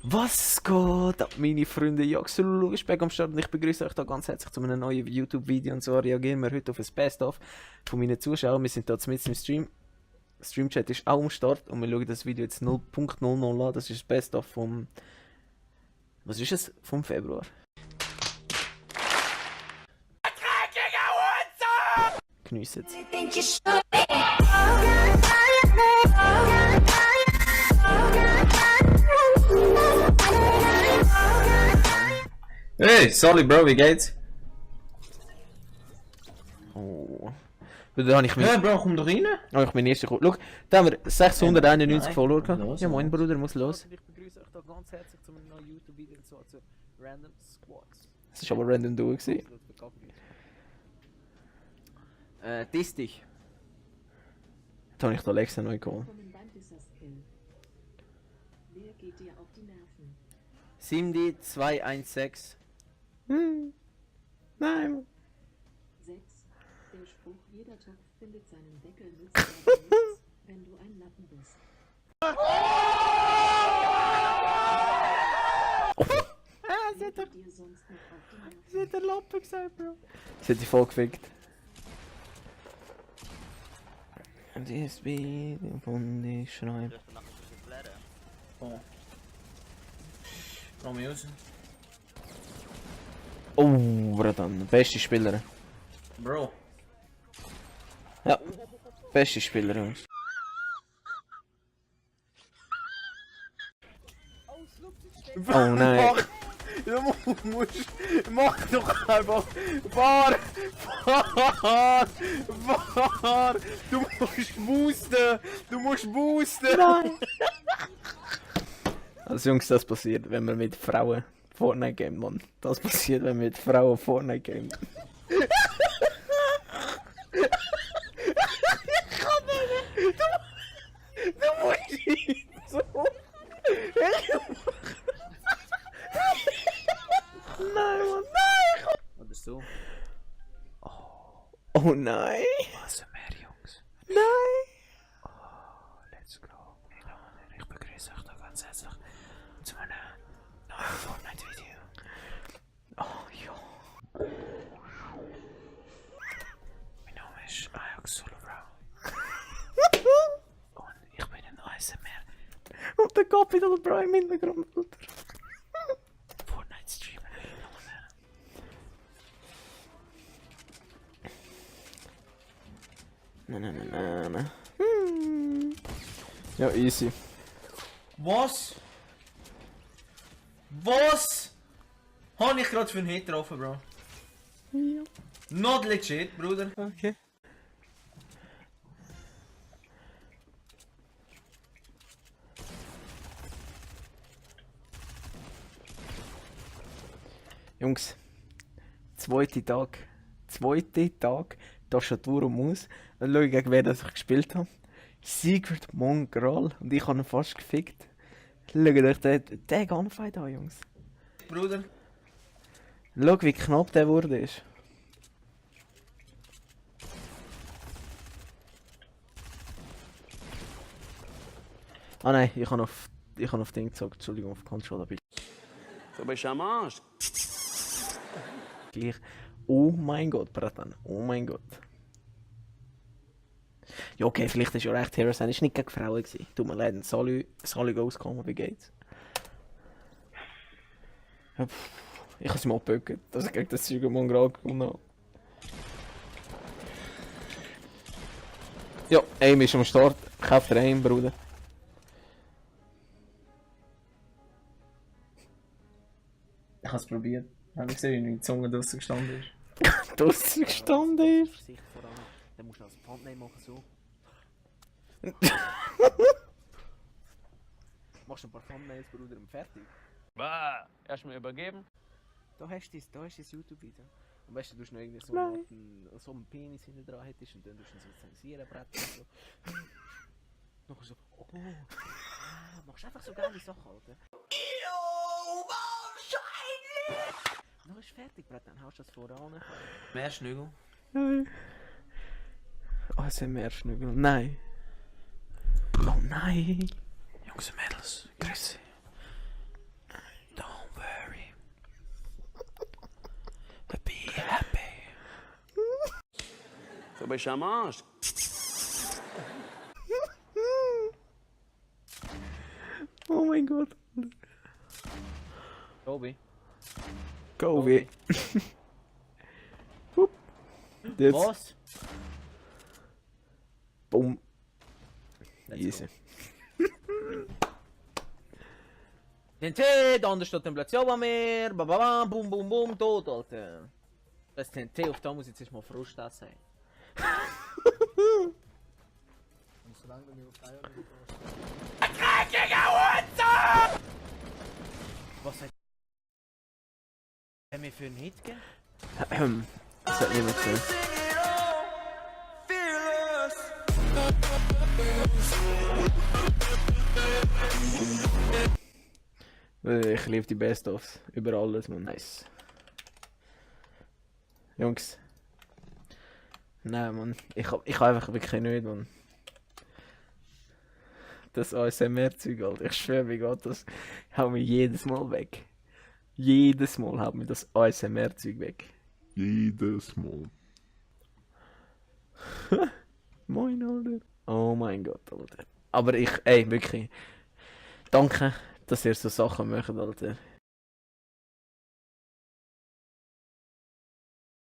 Was geht ab, meine Freunde? Jaxulu ist back am Start und ich begrüße euch da ganz herzlich zu einem neuen YouTube-Video. Und zwar reagieren wir heute auf ein Best-of von meinen Zuschauern. Wir sind hier mitten im Stream. Stream-Chat ist auch am Start und wir schauen das Video jetzt 0.00 an. Das ist das Best-of vom... Was ist es? Vom Februar. Geniessen es. Hey, sorry Bro, wie geht's? Oh. Da habe ich Ja, Bro, komm doch rein. meinen ersten Schau, da haben wir 691 Nein. Follower gehabt. Los, Ja, moin los. Bruder, muss los. Ich begrüße euch da ganz herzlich zu einem neuen YouTube-Video und zwar zu Random Squads. Das war aber Random Duo gewesen. Diss dich. Da habe ich da Alexa neu geholt. Kommandant ist das Kill. Wer geht dir auf die Nerven? Simdi 216. Nein. 6. Der Spruch, jeder Topf findet seinen Deckel, nützt aber nichts, wenn du ein Lappen bist. Wer geht dir sonst noch auf die Nerven? Sie hat den Lappen gesagt, Bro. Sie hat die voll gefickt. Und ist wieder von die schreibt. Oh. Komm raus. Oh, Bratan, beste Spieler. Bro. Ja, beste Spieler, Jungs. Oh nein. Du musst. Mach doch einfach. Fahr! Du musst boosten! Du musst boosten! Nein! Also Jungs, das passiert, wenn man mit Frauen Fortnite game, Mann. Das passiert, wenn man mit Frauen Fortnite game. Du musst nicht so. Nein, Mann, nein! Oder so. Oh nein! Was mehr, Jungs? Nein! Let's go. Ich begrüße euch da ganz herzlich zu einem neuen Fortnite-Video. Oh ja. Mein Name ist Jaxulu, Bro. Und ich bin ein ASMR Und der Capital Bro im Hintergrund, Alter. Fortnite-Streamer. Nein. Ja, easy. Was? Was? Habe ich gerade für einen Hit getroffen, Bro? Ja. Not legit, Bruder. Okay. Jungs, zweiter Tag, Tastatur und Maus. Dann schau ich, gegen wen das ich gespielt habe. Secret Mongrel und ich habe ihn fast gefickt. Schaut euch den Gunfight an, Jungs. Bruder. Schau, wie knapp der wurde ist. Ah nein, ich habe auf Ding gesagt, Entschuldigung, auf Controller bitte. Du bist am Arsch. Gleich. Oh mein Gott, Bratan, oh mein Gott. Ja okay, vielleicht ist ja recht, Heroes ist nicht gegen Frauen gewesen. Tut mir leid, soll ich auskommen, wie geht's? Ja, ich habe es mal geböckert, dass ich gegen das Zeug am Mongrel gewonnen habe. Ja, Aim ist am Start. Kauft dir Aim, Bruder. Ich habe es probiert. Habe ich gesehen, wie meine Zunge draussen gestanden ist. Draussen gestanden ist. Sicht vor allem, dann musst du als Thumbnail machen so. Machst du ein paar Thumbnails, Bruder, und fertig. Bah, erstmal übergeben. Da hast du das YouTube-Video. Und weißt du, du hast noch irgendwie so, Nein. so einen Penis hinten dran hättest und dann tust du ihn so zensieren, Brett und so. Nachher so, oh, machst einfach so geile Sachen, Alter. Dann ist fertig, Brett, dann haust du das voran. Mehr Schnügel. Nein. ASMR-Schnügel. Nein. Oh nein. Jungs und Mädels, grüße. bist am Arsch. Oh mein Gott. Tobi. Go weh. Hup. Jetzt. Was? Bumm. Let's Easy. TNT, der andere steht dann plötzlich oben mir. Bababam, bum, bum, bum, tot, Alter. Das TNT, auf da muss ich jetzt erstmal Frust essen. Und solange du mir auf Eier nicht Was hat er mir für einen Hit gegeben? Das hat niemand gesehen. Ich liebe die Best-ofs. Über alles, man. Nice. Jungs. Nein, man. Ich hab einfach wirklich nicht, man. Das ASMR-Zeug, Alter. Ich schwöre, mir geht das. Hau mir jedes Mal weg. Jedes Mal haut mir das ASMR-Zeug weg. Jedes Mal. Moin, Alter. Oh mein Gott, Alter. Aber ey, wirklich. Danke, dass ihr so Sachen macht, Alter.